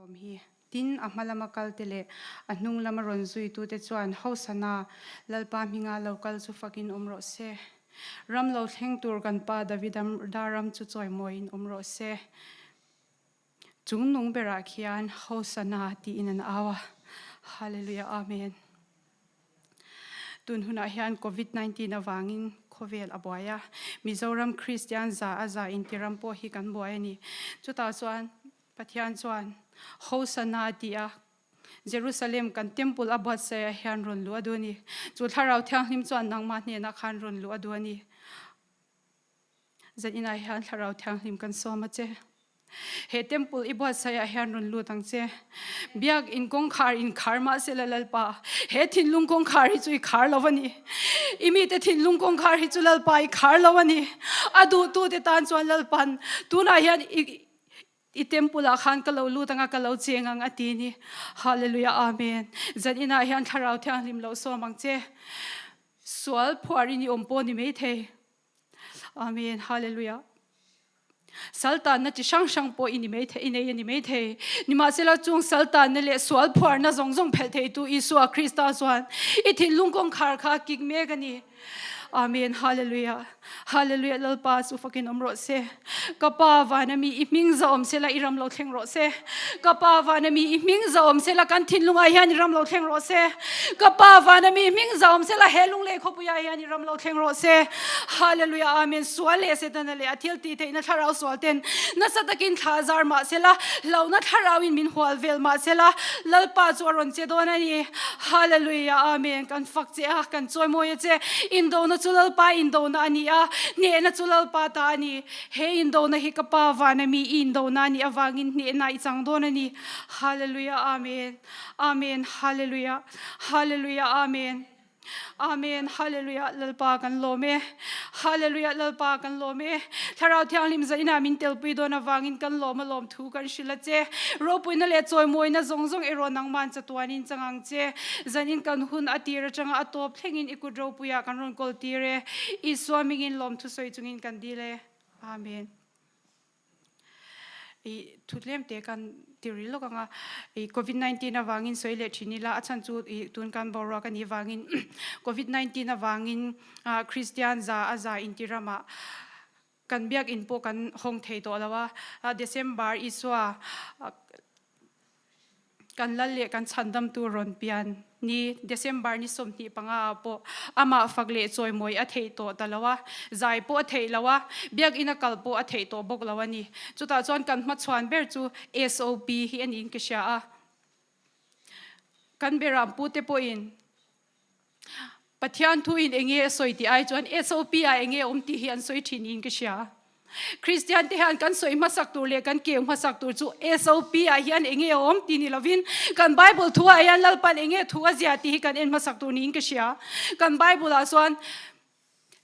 Awm hi. Tin, a hma lama kalte leh a hnung lama rawn zuitute chuan, Hosana, Lalpa hminga lo kal chu fakin awm rawh se. Ram lo thleng tur kan pa Davida ram chu chawimawiin awm rawh se. Chung nung berah khian Hosana tiin an au a. Hallelujah Amen. Tun hunah hian Covid 19 avangin khawvel a buai a, Mizoram Kristian za a za intiram pawh hi kan buai a ni. Chutah chuan Pathian chuan Hosana tia Jerusalem kan temple a buatsaih ah hian rawn luh a duh a ni. Chu Thlarau Thianghlim chuan nangmah hnenah khan rawn luh a duh a ni. Zan inah hian Thlarau Thianghlim kan sawm a che. He temple i buatsaih ah hian rawn lut ang che. Biak in kawngkhar in khar mahsela Lalpa, he thinlung kawngkhar hi chu i khar lo a ni. I mite thinlung kawngkhar hi chu Lalpa i khar lo a ni. A duhtute tan chuan Lalpan tunah hian i I temple ah khan ka lo lut anga ka lo cheng ang a ti ni. Hallelujah Amen. Zan inah hian Thlarau Thianghlim lo sawm ang che. Sual phuar in i awm pawh ni mai thei. Amen. Hallelujah. Saltanna chi hrang hrang pawh i ni mai thei, i nei a ni mai thei. Nimahsela chung saltanna leh sual phuarna zawng zawng phelh theitu Isua Krista chuan i thinlung kawngkhar kha a kik mek a ni. Amen Hallelujah Hallelujah Lalpa chu fakin awm rawh se Ka pa vana mi i hming za awm sela i ram lo thleng rawh se Ka pa vana mi i hming za awm sela kan thinlungah hian i ram lo thleng rawh se Ka pa vana mi i hming za awm sela he lunglei khawpuiah hian i ram lo thleng rawh se Hallelujah Amen Sual leh Setana leh a thil tih theihna thlarau sual ten nasa takin thla zar mah sela hlauhna thlarauin min hual vel mah sela Lalpa chu a rawn che dawn a ni Hallelujah Amen Kan fak che a, kan chawimawi a che. Indona chu Lalpa indona a ni a, hnehna chu Lalpa ta a ni. He indona hi ka Pa vana mi i indona a nih avangin hnehna i chang dawn a ni. Hallelujah Amen Amen Hallelujah Hallelujah Amen Amen Hallelujah Lalpa kan lawm e Hallelujah Lalpa kan lawm e Thlarau Thianghlim zainah min telpui dawn avangin kan lawm a lawm thu kan hrilh a che. Ropuina leh chawimawina zawng zawng erawh nangman chatuanin chang ang che. Zanin kan hun a tir atanga a tawp thlengin i kut ropuiah kan rawn kawl tir e. Isua mingin lawmthu sawi chungin kan dil e. Amen. I thu tlem te kan ti ril lawk anga i Covid 19 avangin sawi leh thin ila a chhan chu i tun kan boruak anih vangin Covid 19 avangin Kristian za a za inti ramah Kan biakinn pawh kan hawng thei tawh lo a, December Isua kan lal leh kan chhandamtu rawn pian ni December ni 25 ah pawh amah fak leh chawimawi a theih tawh ta lo a, zai pawh a theih lo a, biakinn a kal pawh a theih tawh bawk lo a ni. Chutah chuan kan hmachhuan ber chu SOP hi a niin ka hria a, kan beram pute pawhin Pathian thu in enge a sawi tih ai chuan SOP ah enge a awm tih hi an sawi thin niin ka hria. Kristian te hian kan sawi hmasak tur leh kan keu hmasak tur chu SOP ah hian enge a awm tih ni lovin kan Bible thu ah hian Lalpan enge thu a zia tih hi kan en hmasak tur niin ka hria. Kan Bible ah chuan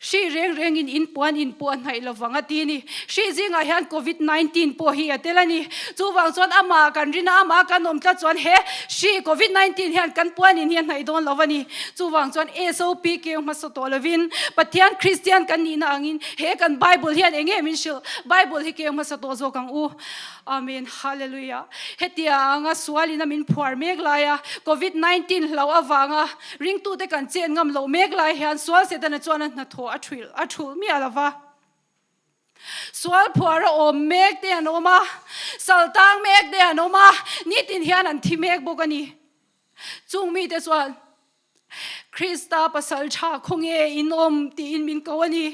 Hri reng rengin in puan in pawh a hnaih lovang a ti a ni. Hri zingah hian Covid 19 pawh hi a tel a ni. Chuvang chuan amah kan rin a, amah kan awm tlat chuan he hri Covid 19 hian kan puan in hi a hnaih dawn lo a ni. Chuvang chuan SOP keu hmasa tawh lovin Pathian Kristian kan nihna angin he kan Bible hian eng nge min hrilh? Bible hi keu hmasa tawh zawk ang u. Amen Hallelujah. Hetia anga sualin a min phuar mek laia Covid 19 hlauh avanga Ringtute kan chen ngam loh mek lai hian sual Setana chuan a hnathawh a thuil a thulh miah lo va. Sual phuar a awm mek te an awm a, sal tang mek te an awm a, nitin hian an thi mek bawk a ni. Chung mite chuan Krista pasal tha khawnge in awm tiin min ko a ni.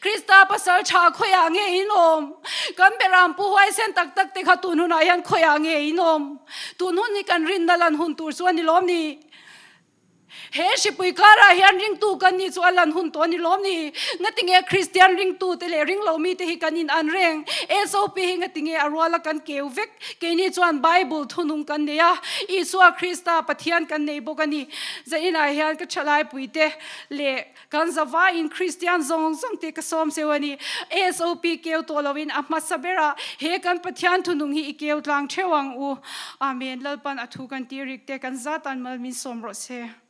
Krista pasal tha khawiah nge in awm? Kan beram pu huaisen tak tak te kha tun hunah hian khawiah nge in awm? Tun hun hi kan rinna lan hun tur chu a ni lawm ni? He hripui karah hian ringtu kan nih chu a lan hun tawh a ni lawm ni? Ngatinge Kristian ringtu te leh ringlo mite hi kan in an reng? SOP hi ngatinge a ruala kan keu vek? Keini chuan Bible thunung kan nei a, Isua Krista Pathian kan nei bawk a ni. Zainah hian ka thalai te leh Kan zavaiin Kristian zawng zawng te ka sawm cheu a ni. SOP keu tawh loin a hmasa berah he kan Pathian thunung hi i keu tlang theuh ang u. Amen. Lalpan a thu kan ti rik te kan zat an mal min sawm rawh se.